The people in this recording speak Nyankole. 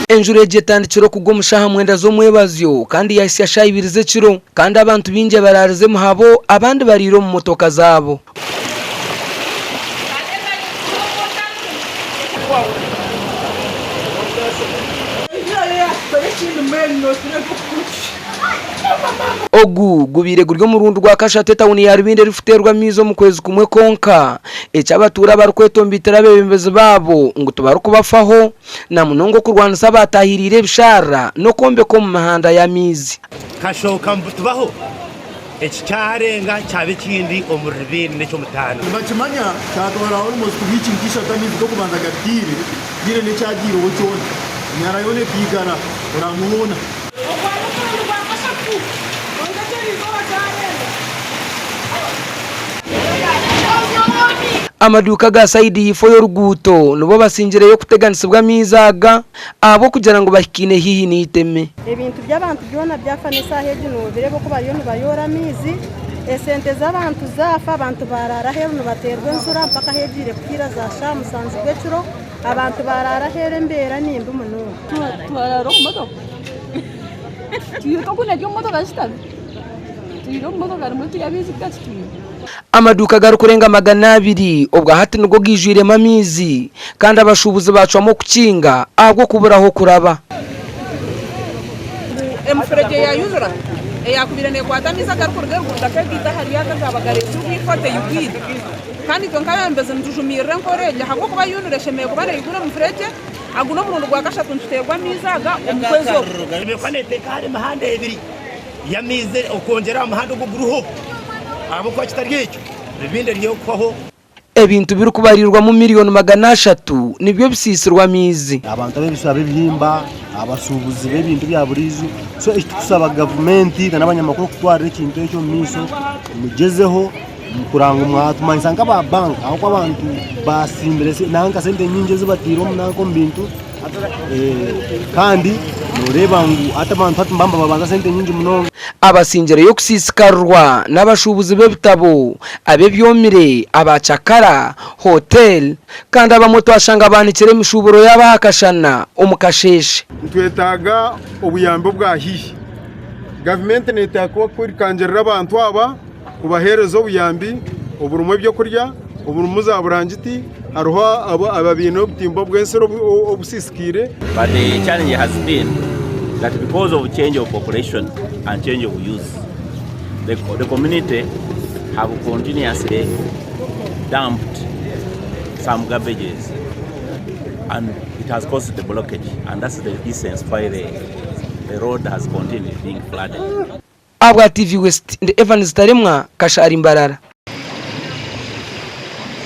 Enjura egi etandikire okugwa omu shaaha mwenda z'omwebazyo kandi yahitsya shaaha ibiri z'ekiro kandi abantu baingi abaraarize emuhabo abandi bariire omu motoka zaabo. Ogu gubaire guri omurundi gwa kashatu etawuni ya Rubindi erikuteerwa amaizi omu kwezi kumwe kwonka, eki abatuura barikwetombitira abeebembezi baabo ngu tibarikubafaho na munonga okurwanisa abaatahiriire ebisharara n'okwombeka omu mihanda y'amaizi. Kashoka mbu tubaho. Eki kyarenga kyaba ekindi omuri Rubindi n'eky'omutaano. Nibakimanya kyatwara almost wiiki nka ishatu amaizi g'okubanza gatiire, tihaine n'ekyagiireho kyona. Emihaara yoona ekaigara oramu hoona. Ogwo n'omurundi gwa kashatu, kwonka ekyo eriizooba kyarenga. Amaduuka aga sayidi y'eifo y'oruguuto nibo basingireyo kuteganisibwa amaizi aga ahabw'okugira ngu bahikaine haihi n'eiteme. Ebintu by'abantu byona byafa n'eshaaha egi noobireeba oku bariyo nibayoora amaizi, esente z'abantu zaafa, abantu baaraara aheeru nibateerwa enjura mpaka ahu egiire kuhiira za shaaha mushanju gw'ekiro, abantu baaraara aheeru embeera ni mbi munonga. Twaraara omu motoka twiruka oku nari omu motoka nshutami twire omu motoka nimwo turi amaizi gatutwire. Amaduuka garikurenga 200 obwa hati nigo gaijwiremu amaizi kandi abashuubuzi baacwamu okukinga ahabw'okubura ah'okuraba. Ngu emifuregye ya UNRA eyaakubaire neekwata amaizi agarikuruga eruguru gakeegaita ahari aga agaaba gareetsirwe eifo teyigwire. Kandi itwe nk'abeebembezi nitujumirira enkora egi ahabw'okuba UNRA eshemereire kuba neeyigura emifuregye. Agu n'omurundi gwa kashatu nituteerwa amaizi aga omu kwezi oku. Emikono neteeka ahari emihanda ebiri y'amaizi okwongyera aha muhanda ogu oguriho ahabw'okuba kitari ekyo ebindi ery'okuhwaho. Ebintu birikubariirwamu miriyoni 300 nibyo bisiisirwe amaizi. Abantu ab'ebihimba, abashuubuzi b'ebintu bya buriijo. So eki turikusaba gavumenti n'abanyamakuru kutwarira ekintu ekyo omu maisho mugyezeho kureba ngu mwatumanyisa nk'aba banka ahabw'okuba abantu basiimire nanka sente nyingi ezi bataire omu nanka omu bintu kandi noreeba ngu hati abantu hati nibaba nibabanza sente nyingi munonga. Abasingireyo kusiisikarirwa n'abashuubuzi b'ebitabo, ab'ebyomire, aba cakara, hotel, kandi abamwe twashanga baanikire emishuuburo yaabo aha kashana omu kasheeshe. Nitwetaaga obuyambi obwa haihi. Gavumenti neteekwa kwirukangirira abantu aba kubaheereza obuyambi oburimu ebyokurya, oburimu za burangiti, hariho abaine obutimba bw'ensiri obusiisikaire. But the challenge has been that because of change of population and change of use, the, the community have continuously dumped some garbages and it has caused the blockage and that's the essence why the, the road has continued being flooded. Ahabwa TV West, ndi Evans Taremwa, Kashari Mbarara.